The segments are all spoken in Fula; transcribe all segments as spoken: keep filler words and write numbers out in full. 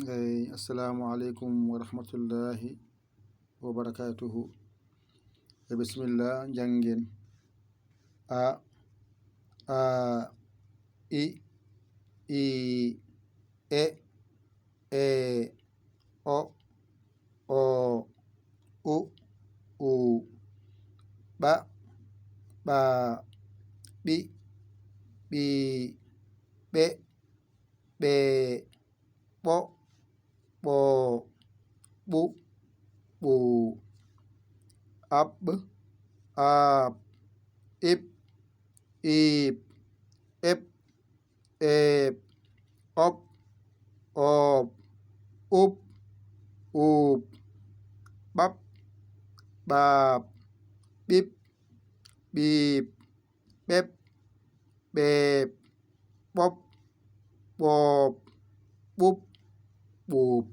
Eyi, assalamu aleykum wa rahmatullahi wa barakatuhu. E bisimilla, njanngen. A, a, i, i, e, e, o, o, u, u, ɓa, ɓa, ɓi, ɓi, ɓe, ɓe, ɓo, ɓo, ɓu, ɓu, aɓ, aɓ, iɓ, iɓ, eɓ, eɓ, oɓ, oɓ, uɓ, uɓ, ɓaɓ, ɓaɓ, ɓiɓ, ɓiɓ, ɓeɓ, ɓeɓ, ɓoɓ, ɓoɓ, ɓuɓ, ɓuɓ.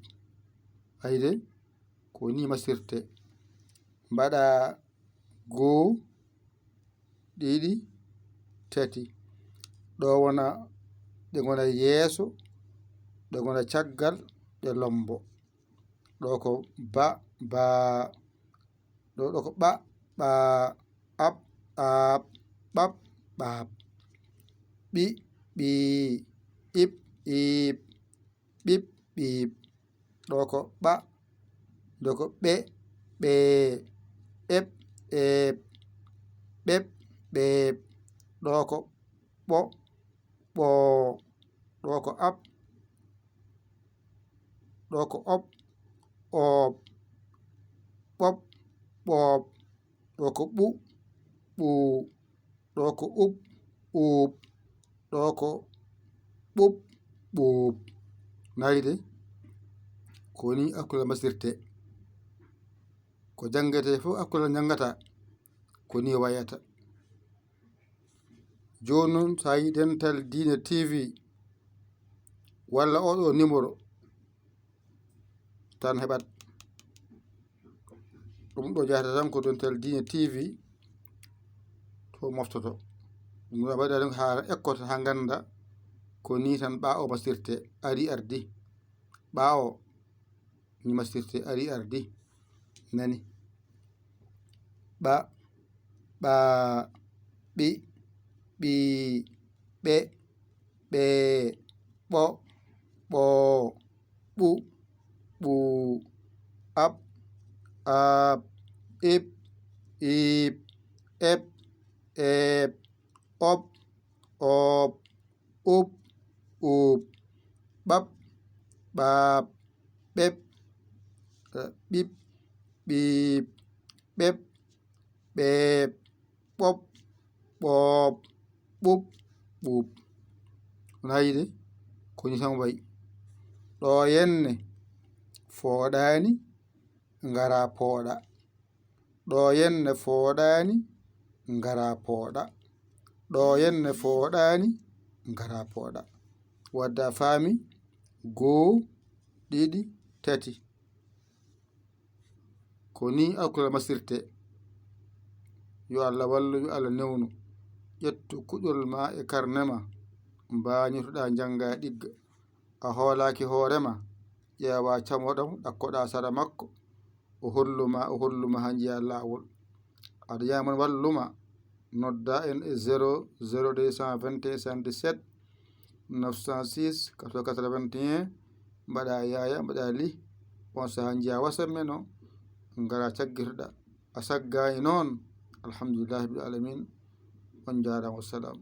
Ayde, ko ni masirte. Mbaɗa goo, ɗiɗi, tati. Ɗo wona, ɗe ngona yeeso, ɗe ngona caggal, ɗe lombo. Ɗo ko ba, ba. Ɗo, ɗo ko ɓa, ɓa, aɓ, aɓ, ɓaɓ, ɓaɓ. Ɓi, ɓi, iɓ, iɓ, ɓiɓ, ɓiɓ. Ɗo ko ɓa, ɗo ko ɓe, ɓe, eɓ, eɓ, ɓeɓ, ɓeɓ. Ɗo ko ɓo, ɓo. Ɗo ko aɓ, ɗo ko oɓ, oɓ, ɓoɓ, ɓoɓ. Ɗo ko ɓu, ɓu. Ɗo ko uɓ, uɓ. Ɗo ko ɓuɓ, ɓuɓ. Nani de? Ko ni alkula masirte. Ko janngete fof alkula njanngata. Ko ni wayata. Jooni noon, so a yi Dental Diine T V walla oɗo numéro, tan heɓat. Ɗum ɗo jahata tan ko Dental Diine T V, to moftoto. Ɗum ɗo mbaɗa ɗum haa ekkoto, haa ngannda ko ni tan ɓa o masirte, ari ardi. Ɓa o ni masirte, ari ardi. Nani? Ɓa, ɓa, ɓi, ɓi, ɓe, ɓe, ɓo, ɓo, ɓu, ɓu, aɓ, aɓ, iɓ, iɓ, eɓ, eɓ, oɓ, oɓ, uɓ, uɓ, ɓaɓ, ɓaɓ, ɓeɓ, eh, ɓiɓ, ɓiɓ, ɓeɓ, ɓeɓ, ɓoɓ, ɓoɓ, ɓuɓ, ɓuɓ. Wona yiide? Ko ni tan wayi. Ɗo henne fooɗaani, ngara pooɗa. Ɗo henne fooɗaani, ngara pooɗa. Ɗo henne fooɗaani, ngara pooɗa. Wadde a faami? Goo, ɗiɗi, tati. Ko ni alkula masirte. Yo Allah wallu, yo Allah newnu. Ƴettu kuɗol ma e karne ma, mbañotoɗaa njannga ɗigga. A hoolaaki hoore ma, ƴeewa camoɗam, ɗakkoɗaa sara makko. O holluma, o holluma haa njiya laawol. Aɗa yamon walluma, nodda en e zéro zéro deux cent vingt et un soixante-dix-sept neuf cent six quatre-vingt-quatre-vingt-un, mbaɗa yaaya, mbaɗa li, on sahaa njiya WhatsApp men o, ngara caggitoɗa. A saggaani noon, alhamdulillahi rabbil alamin, on njaaraama, wassalam.